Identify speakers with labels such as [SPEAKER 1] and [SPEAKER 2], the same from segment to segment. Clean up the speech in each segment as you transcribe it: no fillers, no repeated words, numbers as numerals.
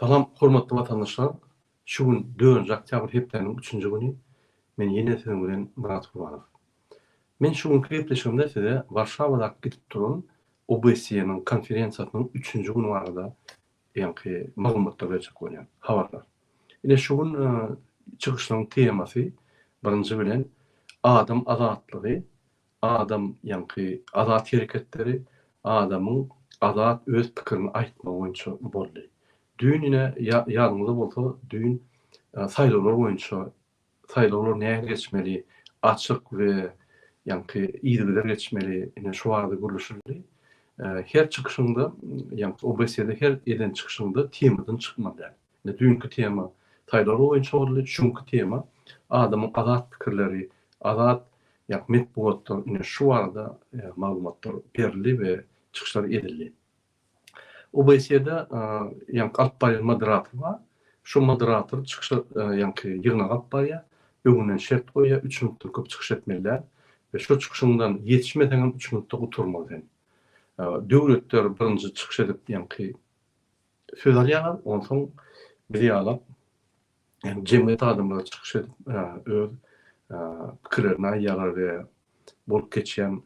[SPEAKER 1] Salam hormatly watandaşlar! Şu gün dördünji oktýabr hepdäniň üçünji güni men ýene siziň bilen Myrat Gurbanow. Men şu günki gepleşigimde size Warşawadaky gidip duran OBSE-niň konferensiýasynyň üçünji güni barada ýaňky maglumatlar berjek bolýan, habarlar. Ine şu gün çykyşlaryň temasy birinji bilen adam azatlygy, adam ýaňky azat hereketleri, adamyň azat öz pikirini aýtmagy boýunça boldy. Düýn ine ýadyňyzda bolsa düýn saýlawlar boýunça Saýlawlar nähili geçmeli, açyk we ýaňky yzygider geçmeli, ine şu barada gürleşildi. Her çykyşyňda, ýaňky OBSE-de her eden çykyşyňda temadan çykmaly däl. Ine düýnki tema saýlawlar boýunça boldy, şu günki tema adamyň azat pikirleri, azat ýaňky metbugatlar, ine şu barada maglumatlar berildi we çykyşlar edildi. OBSE-de ýaňky alyp barýan moderator bar. Şo moderator çykyşa ýaňky ýygnak alyp barýar. Öňünden şert goýýar, üç minutdan köp çykyş etmeli däl. We şo çykyşyňdan ýetişmeseňem üç minutda gutarmaly sen. Döwletler birinji çykyş edip ýaňky söz alýarlar, onsoň biz ýalak ýagny jemgyýet adamlary çykyş edip öz pikirlerini aýdýarlar we bolup geçýän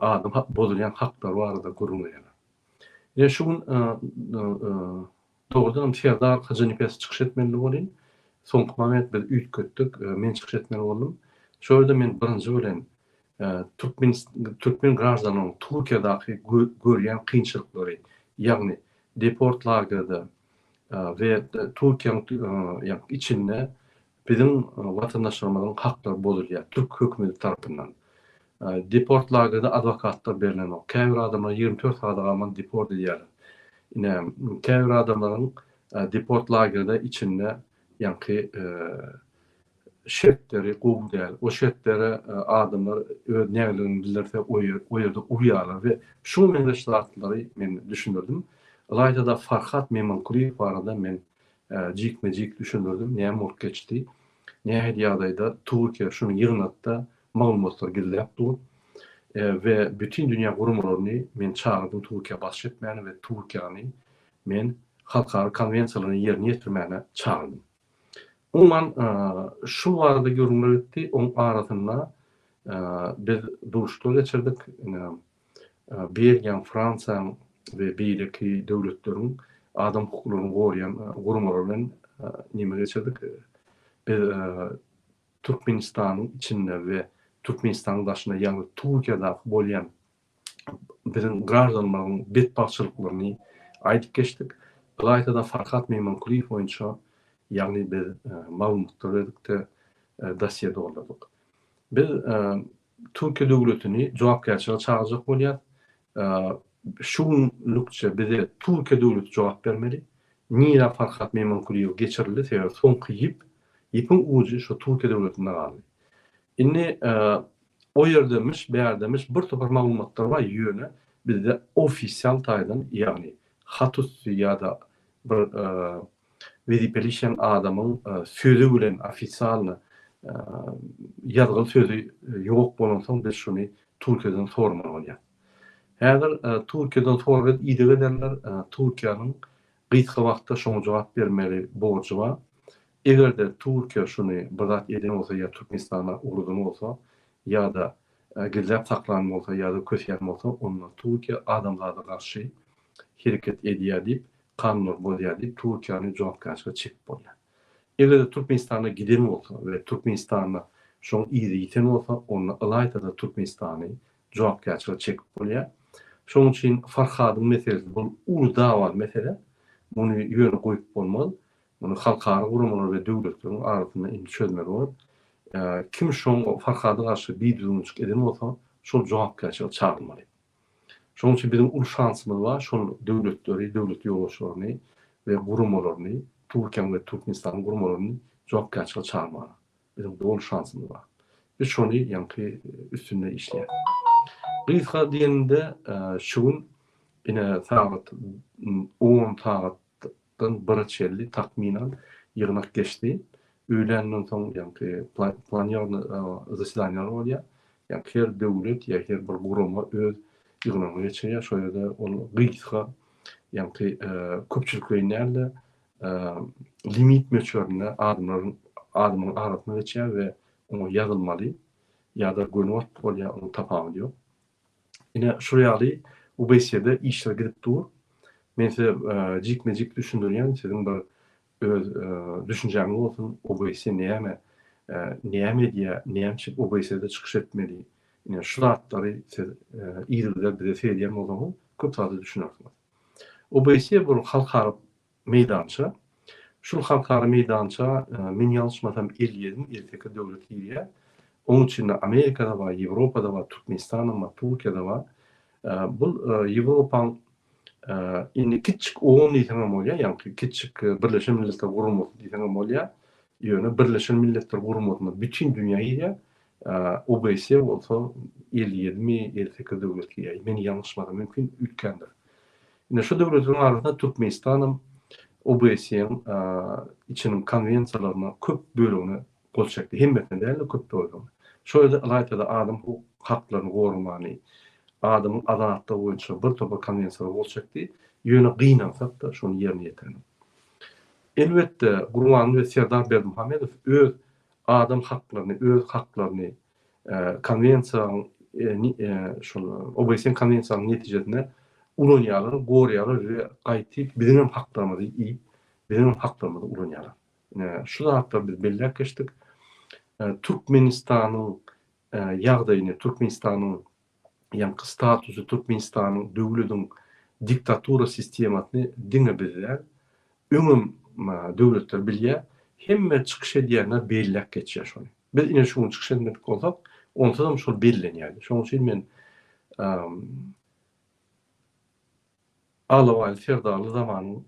[SPEAKER 1] adam bozulýan haklar barada gürrüň berýärler. Ine şu gün dogrudanam Serdar Hajynepesow çykyş etmelidi welin, soňky moment biz üýtgetdik, men çykyş etmeli boldum. Şo ýerde men birinji bilen türkmen türkmen graždanynyň Türkiýedäki görýän kynçylyklary, ýagny deport lagerde we Türkiýäniň içinde Biziň watandaşlarymyzyň haklary bozulýar türk hökümeti tarapyndan. Deport lagerde adwokatlar berlenok. Käbir adamlary 24 sagada galman deport edýärler. Ine, käbir adamlaryň deport lagerde içinde ýaňky şertleri gowy däl. O şertlere adamlar öz nägileligini bildirse o ýerde urýarlar we şuňa meňzeş zatlary men düşündirdim. Ylaýta-da Farhat Memankulyýew barada men Jikme-jik düşündirdim, näme bolup geçdi, nähili ýagdaýda Türkiýe şuny ýygnatda maglumatlary gizläp dur we bütin dünýä guramalaryny men çagyrdym Türkiýä basyş etmäne we Türkiýäni men halkara konwensiýalaryny ýerine ýetirmäne çagyrdym. Umuman şu barada gürrüňler gitdi, oň arasynda biz duşuşyklar geçirdik, ine Belgiýanyň, Fransiýanyň we beýleki döwletleriň adam hukuklaryny goraýan guramalary bilen neme geçirdik. Biz Türkmenistanyň içinde we Türkmenistanyň daşynda, ýagny Türkiýedäki bolýan biziň graždanlarymyzyň betbagtçylyklaryny aýdyp geçdik. Ylaýta-da Farhat Meýmankulyýew boýunça, ýagny biz maglumatlar berdik-de, dosýe doldurdyk. Biz Türkiýe döwletini jogapkärçilige çagyrjak bolýas. Şu günlükçe bize Türkiýe döwleti jogap bermeli. Nirä Farhat Meýmankulyýew geçirildi, sebäbi soňky ýip, ýipiň ujy şo Türkiýe döwletinde galdy. Indi o ýerdemiş, bärdemiş bir topar maglumatlar bar, ýöne bizde ofisial taýdan, ýagny hat üsti ýa-da bir wezipeli işleýän adamyň sözi bilen ofisialny ýazgyly sözi ýok bolansoň biz şuny Türkiýeden soramaly bolýar. Häzir Türkiýeden sorag edip ideg ederler. Türkiýäniň gysga wagtda şoňa jogap bermeli borjy bar. Eger-de Türkiýe şuny bir zat eden bolsa ýa Türkmenistana ugradan bolsa ýa-da gizläp saklan bolsa ýa-da köseýän bolsa onda Türkiýe adamzada garşy hereket edýär diýip kanunlary bozýar diýip Türkiýäni jogapkärçilige çekip bolýar. Eger-de Türkmenistana giden bolsa we Türkmenistanda şoň yzy ýiten bolsa onda ylaýta-da Türkmenistany jogapkärçilige çekip bolýar. Şonuň üçin Farhadyň meselesi bul uly dawaly mesele. Muny ýöne goýup bolmaz. Muny halkara guramalar we döwletleriň arasynda indi çözmeli bolar. Kim şoň Farhada garşy bidüzgünçilik eden bolsa şol jogapkärçilige çagyrylmaly. Şonuň üçin biziň uly şansymyz bar, şol döwletleri, döwlet ýolbaşçylaryny we guramalaryny, Türkiýäniň we Türkmenistanyň guramalaryny jogapkärçilige çagyrmaga. Biziň doly şansymyz bar. Biz şony ýaňky üstünde işleýäris. Gysga diýenimde, şu gün ine sagat on sagat Dan bire çenli takmynan ýygnak geçdi. Öýländen soň ýaňky planýorny zasedaniýalar bolýar. Ýaňky her döwlet ýa her bir gurama öz ýygnagyny geçirýär. Şo ýerde ol gysga ýaňky köpçülikleýin däl-de. limit möçberinde adamlaryň adamyň arasyna geçýär we oňa ýazylmaly ýa-da göni basyp bolýar, onuň tapawudy ýok. Ine şul ýaly UBS-de işler gidip dur. Men size jikme-jik düşündirýän, siziň bir öz düşünjäňiz bolsun, OBS näme, näme edýär, näme üçin OBS-de çykyş etmeli. Ine şu zatlary siz yzygider bize seredýän bolsaňyz, köp zada düşünersiňiz. OBS bu halkara meýdança. Şul halkara meýdança men ýalňyşmasam 57-mi, 58 döwlet girýär. Onuň içinde Amerika-da bar, Ýewropa-da bar, Türkmenistanam bar, Türkiýe-de bar. Bu Ýewropaň indi kiçjik OON diýseňem bolýar, ýaňky kiçjik Birleşen Milletler Guramasy diýseňem bolýar. Ýöne Birleşen Milletler Guramasyna bütin dünýä girýär. OBSE bolsa 57-mi, 58 döwlet girýär. Men ýalňyşmasam mümkin üýtgändir. Ine şu döwletleriň arasynda Türkmenistanam OBSE-niň içiniň konwensiýalaryna köp bölegine gol çekdi. Hemmesine däl-de köp bölegine. Şol ýerde ylaýta-da adam haklaryny goramany, adamyň azatlygy boýunça bir topar konwensiýalara gol çekdi. Ýöne gynansak-da şony ýerine ýetirenok. Elbetde Gurbanguly we Serdar Berdimuhamedow öz adam haklaryny, öz haklaryny konwensiýanyň şol OBSE-niň konwensiýanyň netijesinde ulanýarlar, gorýarlar we gaýtyp biziňem haklarymyzy iýip, biziňem haklarymyzy ulanýarlar. Ine, şu zatlary biz belläp geçdik. Türkmenistanyň ýagdaýyny, Türkmenistanyň ýaňky statusy, Türkmenistanyň döwlediň diktatura sistemasyny diňe biz däl, öňem döwletler bilýär. Hemme çykyş edýänler belläp geçýär şony. Biz ine şu gün çykyş etmedik bolsak, onsuzam şol bellenýärdi. Şonuň üçin men Alabaýly Serdarly zamanyň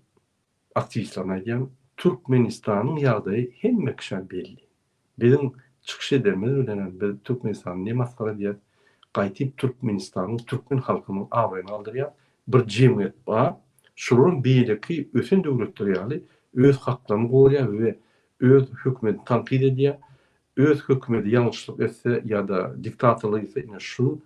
[SPEAKER 1] aktiwistlerine aýdýan, Türkmenistanyň ýagdaýy hemme kişä belli. Biziň çykyş edenimiz bilenem biz Türkmenistany ne masgara edýäs, gaýtyp Türkmenistanyň, türkmen halkynyň abraýyny galdyrýas. Bir jemgyýet bar, şolaram beýleki ösen döwletler ýaly öz haklaryny gorýar we öz hökümetini tankyt edýär. Öz hökümeti ýalňyşlyk etse ýa-da diktatorlyk etse ine şul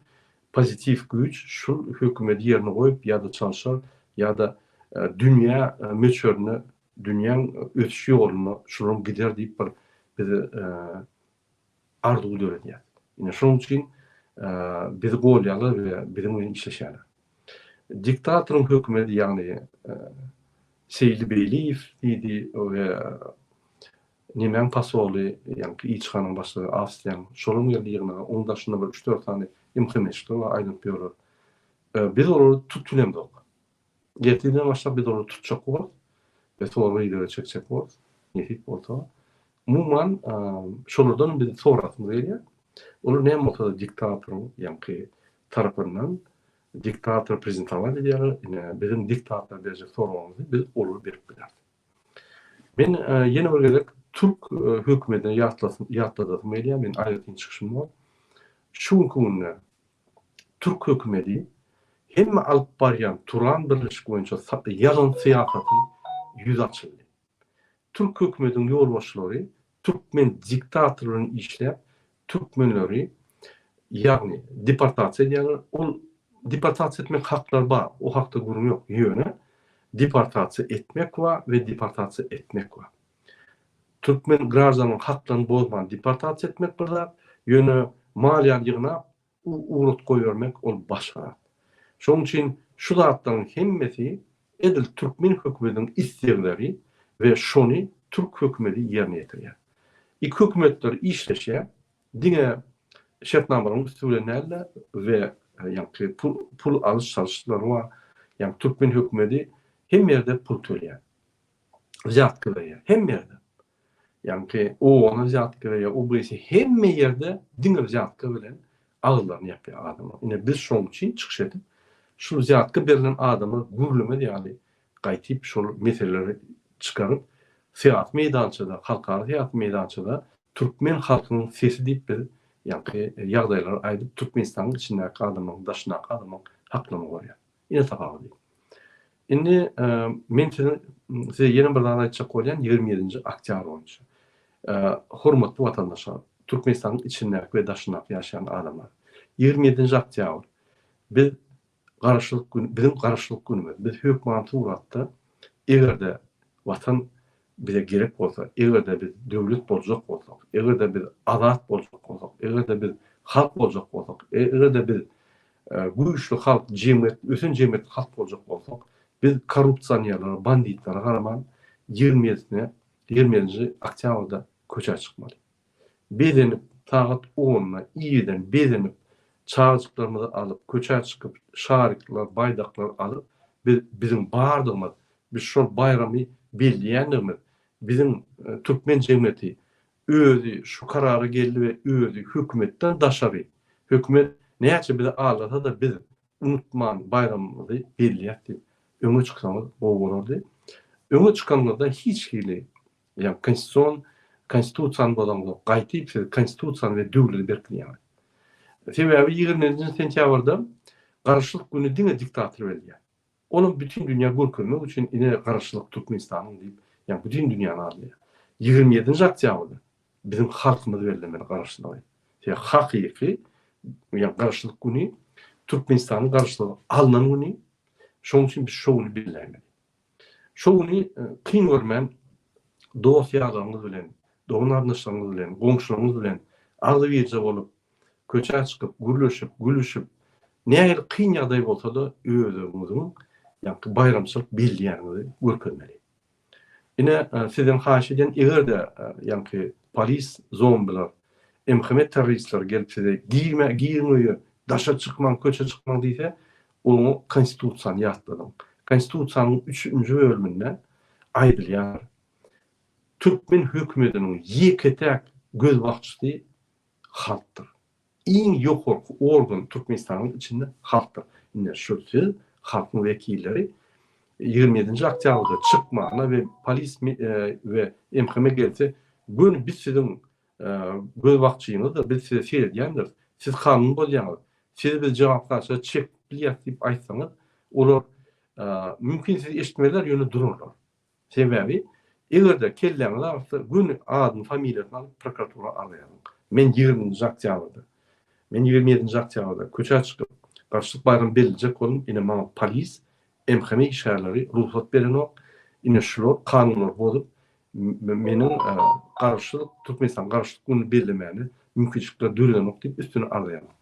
[SPEAKER 1] pozitiw güýç şul hökümeti ýerine goýup ýa-da çalşar ýa-da dünýä möçberinde dünýäň ösüş ýolunda şularyň gider diýip bir bizi arzuw döredýär. Ine şonuň üçin bizi golýarlar we biziň bilen işleşýärler. Diktatoryň hökümeti ýagny Seýli Beýliýew diýdi we nemäň posoly ýaňky ilçihanaň başlygy Awstriýaň şolam geldi ýygnaga onuň daşynda bir üç-dört sany MHM-çikler bar aýlanyp ýörler. Biz olary tutup bilemzok. Ertirden başlap biz olary tutjak bolarys we sorag idege çekjek bolarys, nesip bolsa. Umuman, şolardan biz sorasymyz gelýär. Olar näme bolsa-da diktatoryň ýaňky tarapyndan diktator prezentowat edýärler. Ine, biziň diktatora berjek soragymyzy biz olara berip bileris. Men ýene bir gezek türk hökümetine ýatladasym gelýär, meniň aýratyn çykyşym bar. Şu günki günde Türk hökümedi hemme alyp barýan Turan birleşik boýunça ýalan syýasaty ýüze açyldy. Türk hökümediniň ýolbaşçylary türkmen diktatory bilen işläp türkmenleri ýagny deportasiýa edýärler. Ol deportasiýa etmek haklary bar, o hakda gürrüň ýok. Ýöne deportasiýa etmek bar we deportasiýa etmek bar. Türkmen graždanyň haklaryny bozman deportasiýa etmek bir zat, ýöne maliýany ýygnap ugrat goýbermek ol başga zat. Şonuň üçin şu zatlaryň hemmesi edil türkmen hökümetiniň islegleri we şony türk hökümeti ýerine ýetirýär. Iki hökümetler işleşýär, diňe şertnamalaryň üsti bilen däl-de we ýaňky pul alyş-çalyşlary bar. Ýagny türkmen hökümeti hemme ýerde pul töleýär. Wzýatka berýär. Hemme ýerde. Ýaňky OON-a wzýatka berýär, UBS hemme ýerde diňe wzýatka bilen agyzlaryny ýapýar adamlar. Ine biz şoň üçin çykyş edip, şu wzýatka berlen adamlar gürlemez ýaly gaýtyp şol meseleleri çykaryp, syýasy meýdançada, halkara syýasy meýdançada türkmen halkynyň sesi diýip biz ýaňky ýagdaýlary aýdyp Türkmenistanyň içindäki adamlaryň, daşyndaky adamlaryň haklaryny gorýar. Ine tapawudy. Indi men size size ýene bir zat aýtjak bolýan 27-nji oktýabr boýunça. Hormatly watandaşlar, Türkmenistanyň içindäki we daşyndaky ýaşaýan adamlar. 27-nji oktýabr biz Garaşsyzlyk güni, biziň Garaşsyzlyk günümiz. Biz hökman suratda eger-de Watan. bize gerek bolsa, eger-de biz döwlet boljak bolsak, eger-de biz azat boljak bolsak, eger-de biz halk boljak bolsak, eger-de biz güýçli halk, jemgyýet, ösen jemgyýetli halk boljak bolsak, biz korrupsionerlere, banditlere garaman ýigrimi ýedisine, ýigrimi ýedinji oktýabrda köçä çykmaly. Bezenip, sagat onda irden bezenip, çagajyklarymyzy alyp, köçä çykyp, şarikler, baýdaklar alyp, biz biziň bardygymyz, biz şol baýramy belleýändigimiz, biziň türkmen jemgyýeti özi şu karara geldi we özi hökümetden daşary, hökümet näçe bizi aldasa-da biz unutman baýramymyzy belleýäs diýip öňe çyksaňyz gowy bolardy. Öňe çykanyňyzda hiç hili Ýa konstitusion konstitusiýany bozaňzok, gaýtyp siz konstitusiýany we döwleti berkidýäňiz. Sebäbi 27-nji sentýabrda Garaşsyzlyk güni diňe diktator belleýär. Olam bütin dünýä görkezmek üçin ine Garaşsyzlyk Türkmenistanyň diýip, ýa bütin dünýäni aldaýar. 27-nji oktýabrda biziň halkymyz bellemeli Garaşsyzlygy. Sebäbi hakyky ýa Garaşsyzlyk güni Türkmenistanyň Garaşsyzlygy alnan güni, şonuň üçin biz şo güni belläýmeli. Şo güni kyn görmän dost-ýarlaryňyz bilen, dogan-garyndaşlaryňyz bilen, goňşularyňyz bilen agzybirje bolup, köçä çykyp, gürleşip, gülüşip, nähili kyn ýagdaý bolsa-da özüňiziň ýaňky baýramçylyk belleýäniňizi görkezmeli. Ine, sizden haýyş edýän, eger-de ýaňky polis zombiler, MHM terroristleri gelip size girme, giriň öýe, daşa çykmaň, köçe çykmaň diýse, Oňa Konstitusiýany ýatladyň. Konstitusiýanyň üçünji bölüminde aýdylýar, Türkmen hökümetiniň ýeke-täk gözbagçysy halkdyr. Iň ýokarky organ Türkmenistanyň içinde halkdyr. Ine, şu siz, halkyň wekilleri 27-nji oktýabrda çykmana we polis we MHM gelse, göni biz siziň gözbagçyňyzdyr, biz size seredýändiris, siz kanun bozýaňyz, sizi biz jogapkärçilige çekip bilýäris diýip aýtsaňyz, olar mümkin sizi eşitmezler, ýöne durarlar. Sebäbi, eger-de kelläňiz agyrsa, göni adyny, familiýasyny alyp prokuratura arza ýazyň. Men ýigriminji oktýabrda, men 27-nji oktýabrda köçä çykyp, Garaşsyzlyk baýramyny bellejek boldum, ine maňa polis, MHM işgärleri rugsat berenok, ine şular kanunlary bozup, meniň Garaşsyzlyk, Türkmenistanyň Garaşsyzlyk gününi bellemäne mümkinçilikler döredenok diýip üstüne arza ýazyň.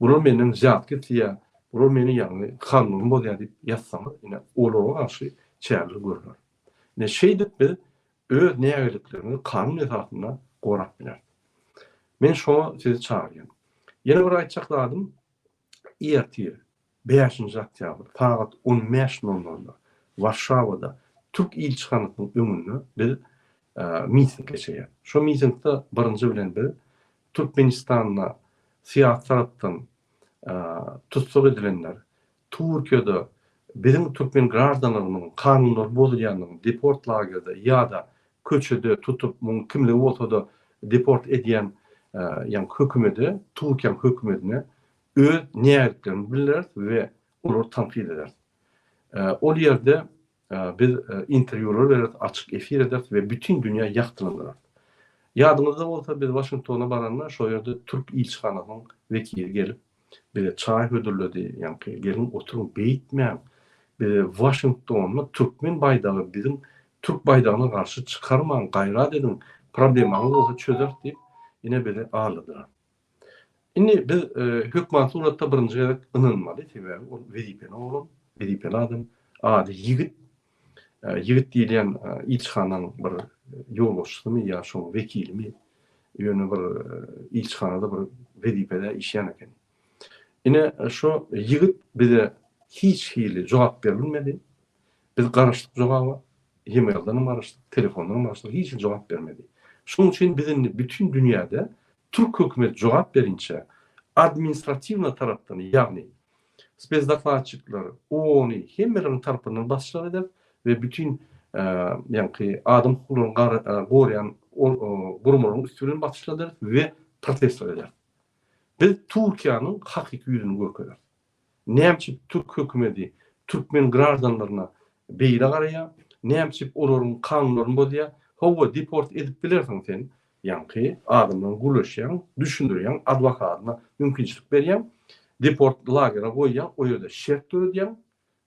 [SPEAKER 1] Bular menden wzýatka isleýär, bular meni ýagny kanunymy bozýar diýip ýazsaňyz, ine olara garşy çäreler görler. Ine şeýdip biz öz nägileliklerimizi kanun esasynda gorap bileris. Men şoňa sizi çagyrýan. Ýene bir aýtjak zadym, ertir Bäşinji oktýabr, sagat on bäş nol nolda Warşawada türk ilçihanasynyň öňünde biz miting geçirýäris. Şo mitingde birinji bilen biz Türkmenistanda syýasy tarapdan tussag edilenler, Türkiýede biziň türkmen graždanlarymyzyň kanunlary bozulýandygyny, deport lagerde ýa-da köçede tutup, muň kimligi bolsa-da deport edýän ýaňky hökümede, Türkiýäň hökümedine öz nägiliklerimizi bildireris we olary tankyt ederis. Ol ýerde biz interwýular bereris, açyk efir ederis we bütin dünýä ýagtylandyrarys. Ýadyňyzda bolsa, biz Waşingtona baranda şo ýerde türk ilçihanasynyň wekili gelip, bize çaý hödürledi, ýaňky geliň oturyň, beýtmäň, bize Waşingtonda türkmen baýdagy biziň türk baýdagyna garşy çykarmaň, gaýrat ediň, problemaňyz bolsa çözeris diýip, ine bizi aldadylar. Indi biz hökman suratda birinji gezek ynanmaly, sebäbi ol wezipeli oglan, wezipeli adam, ady Ýigit. Ýigit diýilýän ilçihanaň bir ýolbaşçysymy ýa şoň wekilimi, ýöne bir ilçihanada bir wezipede işleýän eken. Ine şo ýigit bize hiç hili jogap berbilmedi. Biz garaşdyk jogaba, e-mailden hem garaşdyk, telefondan hem garaşdyk, hiç hili jogap bermedi. Şonuň üçin biz indi bütin dünýäde türk hökümeti jogap berinçä administratiwna tarapdan, ýagny spesdokladçikler, OON-y hemmeleriň tarapyndan basyşlar ederis we bütin ýaňky adam hukuklaryny goraýan guramalaryň üsti bilen basyşlar ederis we protestler ederis. Biz Türkiýäniň hakyky ýüzüni görkezeris. Näme üçin türk hökümedi türkmen graždanlaryna beýle garaýar? Näme üçin olaryň kanunlaryny bozýar? Hawa, deport edip bilersiň sen, ýaňky adam bilen gürleşýäň, düşündirýäň, adwokadyna mümkinçilik berýäň, deport lagere goýýaň, o ýerde şert döredýäň,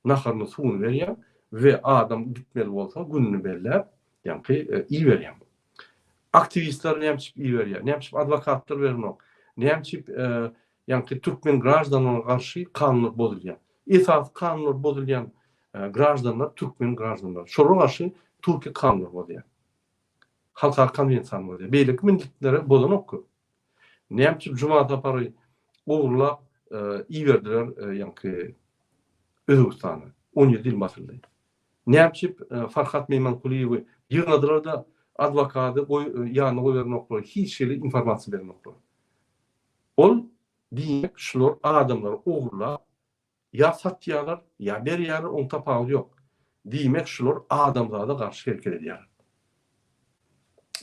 [SPEAKER 1] naharyny, suwuny berýäň we adam gitmeli bolsa gününi belläp, Ýaňky iberýäň. Aktiwistler näme üçin iberýär? Näme üçin adwokatlar berenok? Näme üçin ýaňky türkmen graždanlaryna garşy kanunlar bozulýar? Esasy kanunlar bozulýan graždanlar türkmen graždanlary. Şolara garşy Türkiýe kanunlar bozýar. Halkara konwensiýany bozýar. Beýleki milletlere bozanok köp. Näme üçin Juma Sapary ogurlap iberdiler ýaňky Özbegistana? 17 ýyl basyldy. Näme üçin Farhat Meýmankulyýewi ýygnadylar-da, adwokady ýanyna goýberenoklar, hiç hili informasiýa berenoklar. Ol diýmek şular adamlary ogurlap ýa satýarlar, ýa berýärler, oň tapawudy ýok. Diýmek şular adamzada garşy hereket edýärler.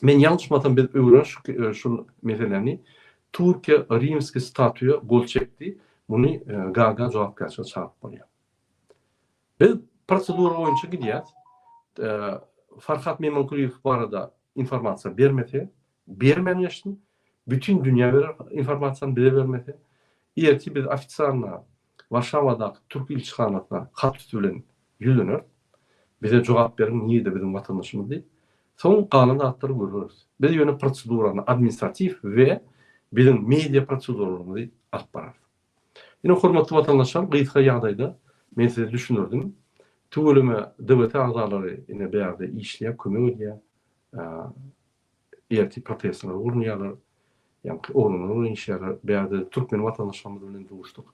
[SPEAKER 1] Men ýalňyşmasam biz öwrenşik şul meseläni Türkiýe Rimskiý statuýa gol çekdi, muny Gaga jogapkärçilige çagyryp bolýar. Biz prosedura boýunça gidýäs. Farhat Meýmankulyýew barada informasiýa bermese, bermän geçsin, bütin dünýä berer informasiýany bize bermese, ertir biz ofitsialno Warşawadaky türk ilçihanasyna hat üsti bilen ýüzleneris. Bize jogap beriň nirde biziň watandaşymyz diýip. Soň galan zatlary göreris. Biz ýöne prosedurany administratiw we biziň media proseduralarymyzy alyp bararys. Ine hormatly watandaşlar gysga ýagdaýda men size düşündirdim. Tüweleme DWT agzalary ine bärde işleýär, kömek edýär. Ertir protestleri gurnaýarlar. Ýaňky oglanlar bilen işleýärler. Bärde türkmen watandaşlarymyz bilen duşduk.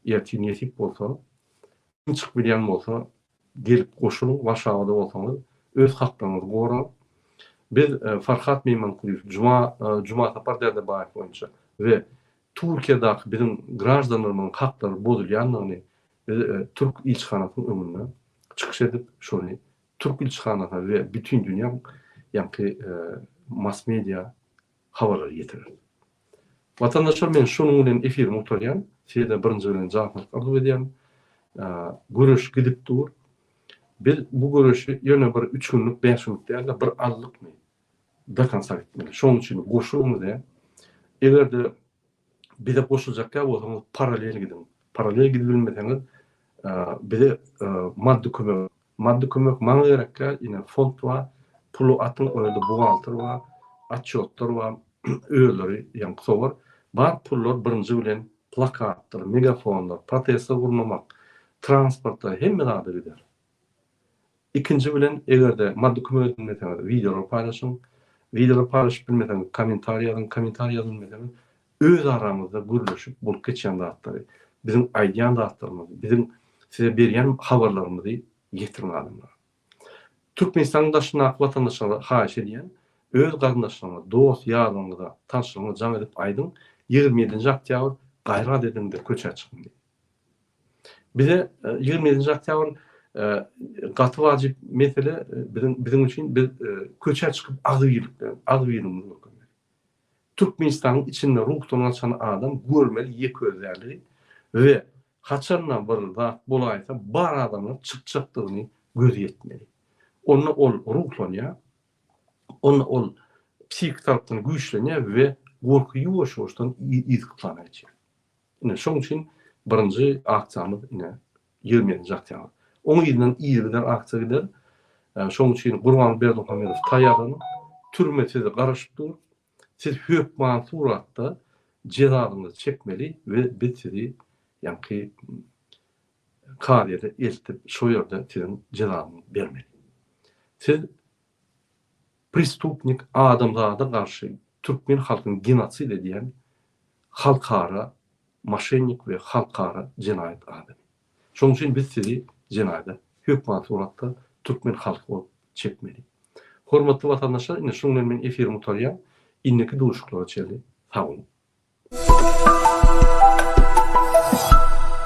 [SPEAKER 1] Ertir nesip bolsa, kim çykyp bilýän bolsa Gelip goşulyň, Warşawada bolsaňyz, öz haklaryňyzy goraň. Biz Farhat Meýmankulyýew, Juma Jumasapar Dädebaýew boýunça we Türkiýedaky biziň graždanlarymyzyň haklary bozulýandygyny biz türk ilçihanasynyň öňünde çykyş edip, şony türk ilçihanasyna we bütin dünýä ýaňky mass media habarlary ýetireris. Watandaşlar men şunuň bilen efirimi gutarýan. Size-de birinji bilen jan saglyk arzuw edýän. Göreş gidip dur. Biz bu göreşi ýöne bir üç günlük, bäş günlük däl-de bir aýlykmy do konca gitmeli. Şonuň üçin goşulyň bize. Eger-de bize goşuljakýa bolsaňyz paralel gidiň. Paralel gidibilmeseňiz bize maddy kömek Maddy kömek maňa gerek däl, ine fond bar, puly atyň, o ýerde buhgalter bar, otçýotlar bar, özleri ýaňky sowar. Bar pullar birinji bilen plakatlar, megafonlar, protestler gurnamak, transporta, hemme zada gider. Ikinji bilen eger-de maddy kömek edip bilmeseňiz wideolar paýlaşyň, wideolar paýlaşyp bilmeseňiz kommentariý ýazyň, kommentariý ýazyp bilmeseňiz öz aramyzda gürleşip bolup geçýän zatlary, biziň aýdýan zatlarymyzy, biziň size berýän habarlarymyzy ýetiriň adamlara. Türkmenistanyň daşyndaky watandaşlara haýyş edýän, öz garyndaşlaryňyza, dost ýarlaryňyza, tanşlaryňyza jaň edip aýdyň, 27-nji oktýabr gaýrat ediň-de köçä çykyň diýip. Bize 27-nji oktýabr gaty wajyp mesele biziň biziň üçin biz köçä çykyp agzybirlik bilen agzybirligimizi görkezmeli. Türkmenistanyň içinde ruhdan gaçan adam görmeli ýekeöz däligi we haçanda bir zat bolaýsa bar adamlar çykjakdygyny gözi ýetmeli. Onda ol ruhlanýar, onda ol psihiki tarapdan güýçlenýär we gorky ýuwaş-ýuwaşdan yzky plana geçýär. Ine şoň üçin birinji aksiýamyz ine 27-nji oktýabr. Oň yzyndan yzygider aksiýa gider. Şoň üçin Gurbanguly Berdimuhamedow taýýarlanyň. Türme size garaşyp dur. Siz hökman suratda jezalyňyzy çekmeli we biz sizi ýaňky kazyýete eltip şo ýerde siziň jezaňyzy bermeli. Siz prestupnik adamzada garşy türkmen halkyny genosid edýän halkara moşennik we halkara jenaýat adamy. Şonuň üçin biz sizi jenaýada hökman suratda türkmen halky bolup çekmeli. Hormatly watandaşlar ine şunuň bilen men efirimi gutarýan. Indiki duşuşyklara çenli sag boluň.